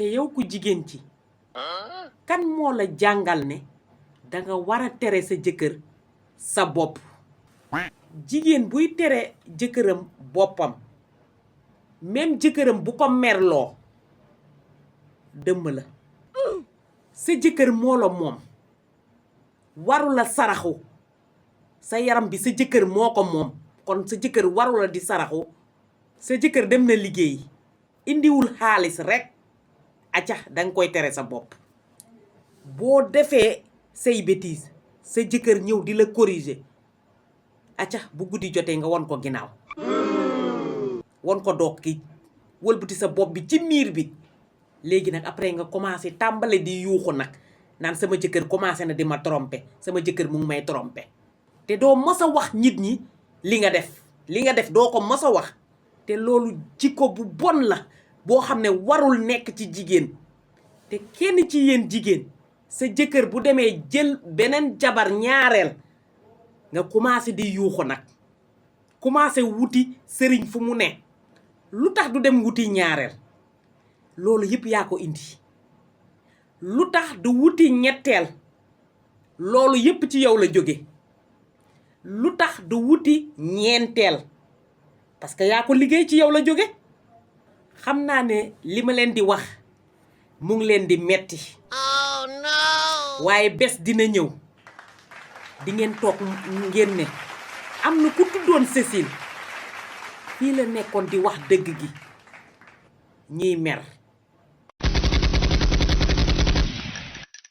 te yow ku jigéen ci kan moo la jàngal ne danga war a tere sa jëkkër sa bopp jigéen buy tere jëkkëram boppam même jëkkëram bu ko merloo dëmm la sa jëkkër moo la moom waru la saraxu sa yaram bi sa jëkkër moo ko moom kon sa jëkkër waru la di saraxu sa jëkkër dem na liggéey indiwul xaalis rekk acca danga koy tere sa bopp boo defee say bêtise sa jëkkër ñëw di la corriger acca bu guddi jotee nga won ko ginnaaw won ko doog ki wëlbati sa bopp bi ci miir bi léegi nag après nga commencé tàmbale di yuuxu nag naan sama jëkkër commencé na di ma tromper sama jëkkër mu ngi may tromper te doo mës a wax nit ñi li nga def doo ko mës a wax te loolu jikko bu bon la boo xam ne warul nekk ci jigéen te kenn ci yéen jigéen sa jëkkër bu demee jël beneen jabar ñaareel nga commencé di yuuxu nag commencé wuti sëriñ fu mu ne lu tax du dem wuti ñaareel loolu yëpp yaa ko indi lu tax du wuti ñetteel loolu yëpp ci yow la jóge lu tax du wuti ñeenteel parce que yaa ko liggéey ci yow la jóge xam naa ne li ma leen di wax mu ngi leen di metti oh no waaye bés dina ñëw di ngeen toog ngeen ne am na ku tuddoon Cécile fii la nekkoon di wax dëgg gi ñiy mer